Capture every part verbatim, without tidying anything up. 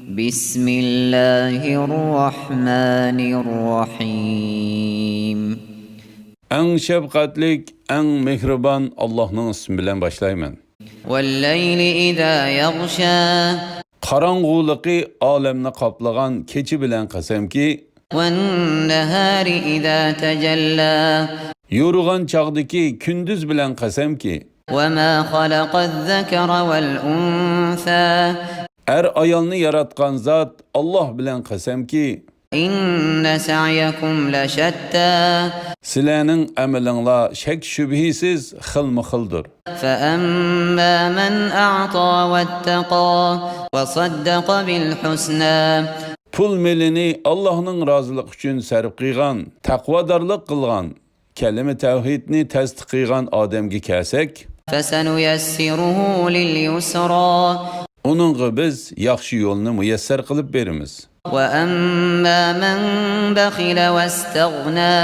بسم الله الرحمن الرحيم. ئەڭ شەپقەتلىك، ئەڭ مېھرىبان ئاللاھنىڭ ئىسمى بىلەن باشلايمەن. والليل إذا يغشى. قاراڭغۇلۇقى ئالەمنى قاپلىغان كېچە بىلەن قەسەمكى. والنهار إذا تجلى. يورۇغان چاغدىكى كۈندۈز بىلەن قەسەمكى. وما خلق الذكر والأنثى. ئەر-ئايالنى ياراتقان زات ئاللاھ بىلەن قەسەمكى. إن سعيكم لشتى. سىلەرنىڭ ئەمىلىڭلار شەك-شۈبھىسىز خىلمۇ خىلدۇر. فأما من أعطى واتقى وصدق بالحسنى. پۇل-مېلىنى ئاللاھنىڭ رازىلىقى ئۈچۈن سەرپ قىلغان، تەقۋادارلىق قىلغان، كەلىمە تەۋھىدنى تەستىق قىلغان ئادەمگە كەلسەك، فسنيسره لليسرى. ئۇنىڭغا بىز ياخشى يولنى مۇيەسسەر قىلىپ بېرىمىز. وأما من بخل واستغنى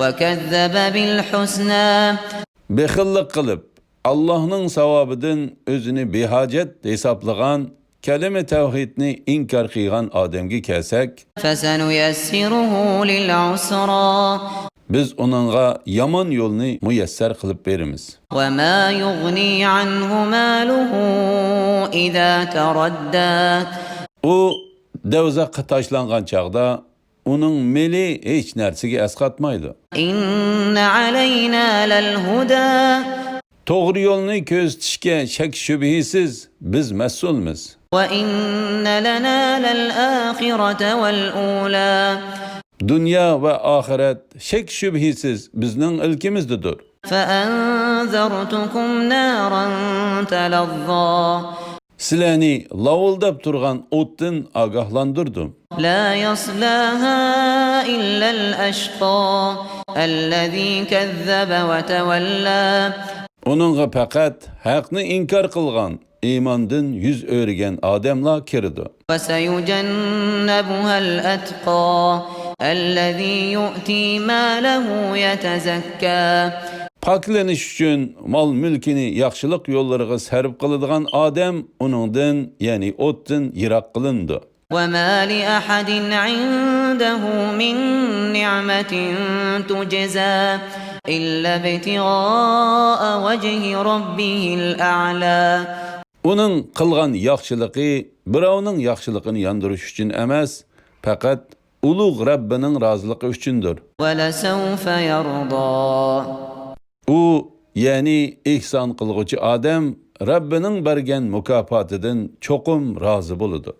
وكذب بالحسنى. بېخىللىق قىلىپ، ئاللاھنىڭ ساۋابىدىن ئۆزىنى بىھاجەت ھېسابلىغان، كەلىمە تەۋھىدنى ئىنكار قىلغان ئادەمگە كەلسەك، فسنيسره للعسرى. بىز ئۇنىڭغا يامان يولنى مۇيەسسەر قىلىپ بېرىمىز. وما يغني عنه ماله إذا تردى. ئۇ دوزاخقا تاشلانغان چاغدا ئۇنىڭ مېلى ھېچ نەرسىگە ئەسقاتمايدۇ. إن علينا للهدى. توغرا يولنى كۆرسىتىشكە شەك-شۈبھىسىز بىز مەسئۇلمىز. وإن لنا للآخرة والأولى. دۇنيا ۋە ئاخىرەت شەك-شۈبھىسىز بىزنىڭ ئىلكىمىزدىدۇر. فأنذرتكم نارا تلظى. سىلەرنى لاۋۇلداپ تۇرغان ئوتتىن ئاگاھلاندۇردۇم. لا يصلاها إلا الأشقى الذي كذب وتولى. ئۇنىڭغا پەقەت ھەقنى ئىنكار قىلغان، ئىماندىن يۈز ئۆرۈگەن ئادەملا كىرىدۇ. وسيجنبها الأتقى الذي يؤتي ماله يتزكى. پاكلىنىش ئۈچۈن مال-مۈلكىنى ياخشىلىق يوللىرىغا سەرپ قىلىدىغان ئادەم ئۇنىڭدىن، يەنى ئوتتىن يىراق قىلىنىدۇ. وما لأحد عنده من نعمة تجزى إلا ابتغاء وجه ربه الأعلى. ئۇنىڭ قىلغان ياخشىلىقى بىراۋنىڭ ياخشىلىقىنى ياندۇرۇش ئۈچۈن ئەمەس، پەقەت ئۇلۇغ رەببىنىڭ رازىلىقى ئۈچۈندۇر. ولسوف يرضى. ئۇ، يەنى ئېھسان قىلغۇچى ئادەم رەببىنىڭ بەرگەن مۇكاپاتىدىن چوقۇم رازى بولىدۇ.